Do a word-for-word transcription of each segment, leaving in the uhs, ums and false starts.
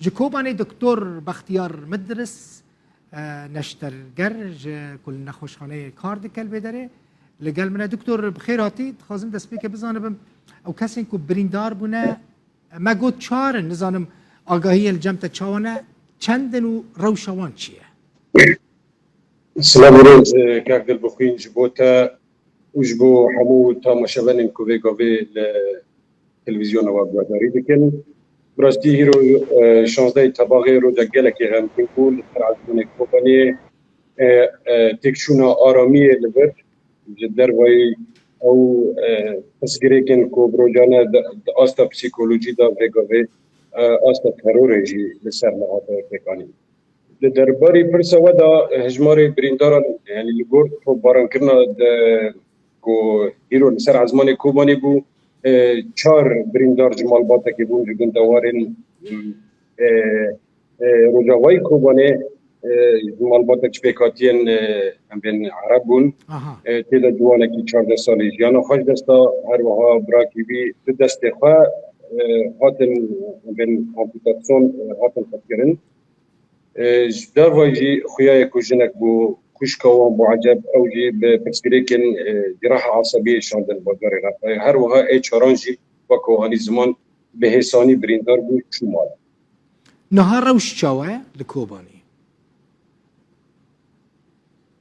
Ji Kobanê Doktor Bextiyar Midris, e, neşterger ji ku li nexweşxaneyê kar dike li vê derê. Li gel min e. Doktor, bi xêr hatî. Dixwazim destpêkê bizanibim, ew kesên ku birîndar bûne, me got çar in, nizanim agahiyên li cem te çawa ne, çend in û rewşa wan çi ye? Silav û rêz, e, kak Dilbixwîn, ji bo te û ji bo hemû tamaşevanên ku vê gavê li televîzyona we guhdarî dikin. Bi rastî hîro, e, şazdehê Tebaxê roja gelekî xemgîn bû li ser ezmûnê Kobanê, e, e, têkçûna aramiyê li vir ji dervayî ew, e, pirsgirêkên ku bi rojane di, di asta psîkolojî de vê gavê, e, asta terorê jî li ser me hate pêkanîn. Li derbarî pirsa we de hejmarê birîndaran, yanî li gor topbarankirina de ku îro li ser ezmanê Kobanê bû, e, çar birîndar ji malbatekê bûn, ji gundewarên, e, e, rojavayî Kobanê, e, ji malbatek ji pêkhatiyên, e, em bên Ereb bûn. Aha. E, tê de ciwanekî çardeh salî jiyana xwe ji dest da, her wiha birakî wî bi destê xwe, e, hatin, em bên amputasyon, e, hatin qutkirin. E, ji dervayî jî xuya ye ku jinek bû, xwişka wan bû eceb, ew jî bi pirsgirêkên, e, ciraha esebiyê şandin bajarê Refayê. Her wiha ê çaran jî wek ku anî ziman bi hêsanî birîndar bû, çû mal. Niha rewş çawa ye li Kobanê?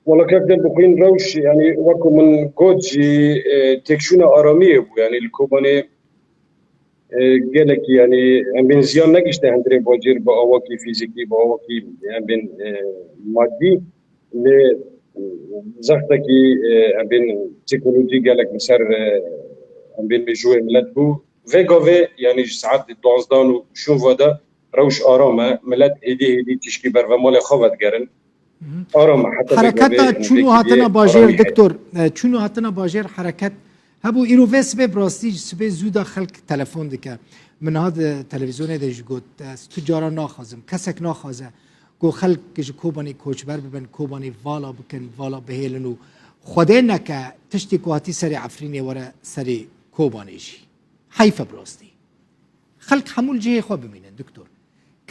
Wala kek Dilbixwîn, rewş, yanî wek ku min got jî, e, têkçûna aramiyê bû, yanî li Kobanê e, gelekî, yanî em bên ziyan negişte hundirê bacêr bi awakî fîzîkî, bi awakî em bên, e, madî, lê zextekî, e, em bên psîkolojî gelek li ser, e, em bên mêjûyê milet bû. Vê gavê, yanî ji saet duwazdeh û şûn ve de rewş aram e. Milet hêdî hêdî tişkî berve malê xwe vedigerin. Mhm. Aram e, heta vê gavê, Hereketa yanî çûn û vê hatina gavê bajêr, aramî heye. Doktor, e, çûn û hatina bajêr hereket hebû. Îro vê sibê bi rastî ji sibê zû de xelk telefon dike. Min niha di televîzyonê de jî got, ez tu cara naxwazim, kesek naxwaze ku xelk ji Kobanê koçber bibin, Kobanê vala bikin, vala bihêlin û Xwedê neke tiştê ku hatî serê Efrînê were serê Kobanê jî. Heyf e bi rastî. Xelk hemû li cihê xwe bimînin, doktor.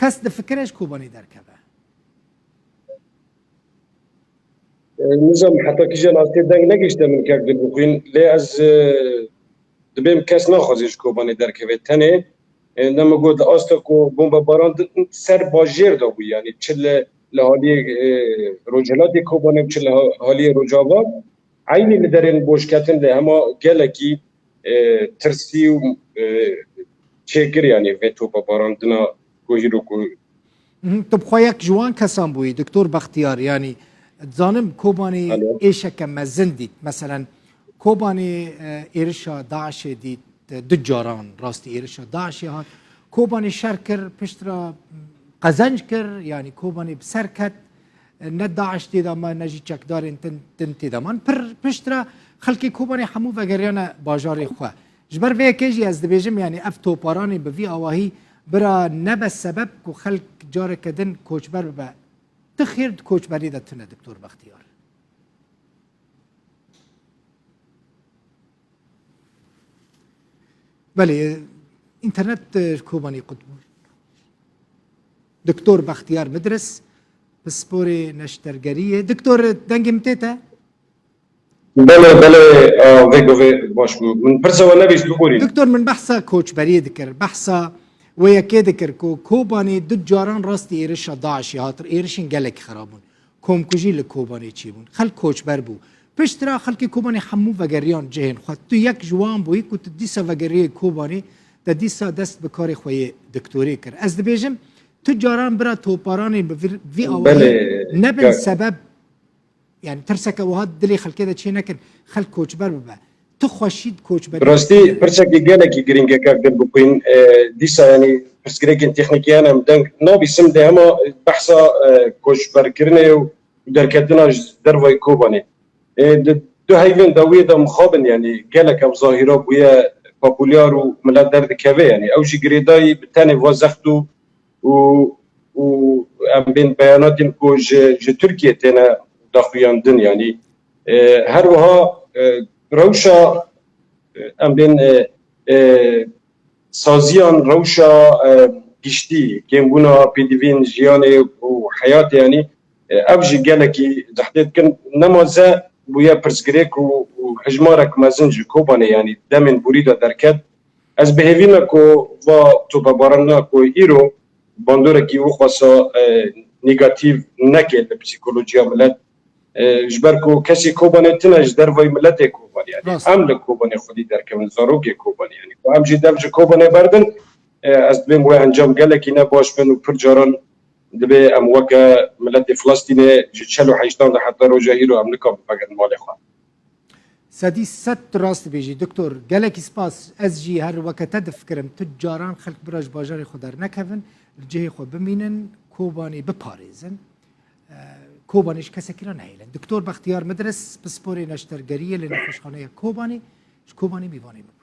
Kes difikire ji Kobanê derkeve? E, nizam heta kîjan astê deng negihişte min kek Dilbixwîn, lê ez, e, dibêm kes naxwaze ji Kobanê derkeve. Tenê, e, ne min got asta ku bombebaran di ser bajêr de bû, yanî çi li, li haliyê, e, rojhilatê Kobanê û çi li ha-, haliyê Rojava, eynî li derên boşketin de hema gelekî, e, tirsî û, e, çêkir, yanî vê topa barandina ku hîro ku Mhm, tu bi xwe yek ji wan kesan bûyî, Doktor Bextiyar, yanî dizanim Kobanê Alo. êşeke mezin dît. Meselen, Kobanê, e, êrişa DAIŞê dît, e, du caran rastî êrişa DAIŞê hat. Kobanê şer kir, piştre qezenc kir, yanî Kobanê bi ser ket. Ne DAIŞ tê de ma, ne jî çekdarên din, din tê de man. Pir piştre xelkê Kobanê hemû vegeriyane bajarê xwe. Ji ber vê yekê jî ez dibêjim, yanî ev toparanê bi vî awahî bira nebe sebeb ku xelk careke din koçber bibe. Tu xêr di koçberiyê de tune, Doktor Bextiyar? Belê, e, înternet, e, Kobanê qut bû. Doktor Bextiyar Midris, pisporê neştergeriyê. Doktor, dengê min tê te? Belê, belê, e, vê govê baş bû. Min pirsa we nebîst, biborîn. Doktor, min behsa koçberiyê dikir. Behsa wê yekê dikir ku Kobanê du caran rastî êrişa DAIŞê hatir. Êrişên gelekî xerab bûn. Komkujî li Kobanê çêbûn. Xelk koçber bû. Piştre xelkê Kobanê hemû vegeriyan cihên xwe. Tu yek ji wan bûyî ku tu dîsa vegeriyê Kobanê, te dîsa dest bi karê xwe yê doktorê kir. Ez dibêjim, tu caran bira toparanê bi vir-, vî awayî Belê, nebin ka- sebeb, yanî tirseke wiha dilê xelkê de çê nekin, xelk koçber bibe. Tu xweşî di koçberî Bi rastî de pirseke gelekî girîng e, kak Dilbixwîn. E, dîsa, yanî, pirsgirêkên teknîkî hene, em deng nabîsim, lê hema behsa, e, koçberkirinê û derketina ji dervayî Kobanê. E, di du heyvên dawiyê de mixabin, yanî, gelek ev zahîra bûye populyar û milet derdikeve, yanî. Ew jî girêdayî bi tenê va zext û û, û em bên beyanatên ku ji, ji Tirkiyê têne daxuyandin, yanî, e, her wiha, e, rewşa, e, em bên, e, e, saziyan, rewşa, e, giştî, kêmbûna pêdivîn jiyanê û heyatê, yanî, e, ev jî gelekî zehmê dikin. Nema ze bûye pirsgirêk û, û hejmarek mezin ji Kobanê, yanî demên borî de derket. Ez bi hêvî me ku va topebarana ku îro bandorekî wixwasa, e, negatîf neke li psîkolojiya milet. E, ji ber ku kesê Kobanê tune ji dervayî miletê Kobanê, yanî Rast. Em li Kobanê xwedî derkevin, zarokê Kobanê, yanî ku em jî dev ji Kobanê berdin, e, ez dibêm wê encam gelekî ne baş bin û pir caran dibê em weke miletê Filistînê ji çel û heştan de heta roja îro em nikabin vegerin malê xwe. Sedî sed tu rast dibêjî doktor. Gelekî spas. Ez jî her weke te difikirim. Tu caran xelk bira ji bajarê xwe dernekevin, li cihê xwe bimînin, Kobanê biparêzin. E, Kobanê ji kesekî re nehêlin. Doktor Bextiyar Midris, pisporê neştergeriyê li nexweşxaneya Kobanê, ji Kobanê mîvanê min.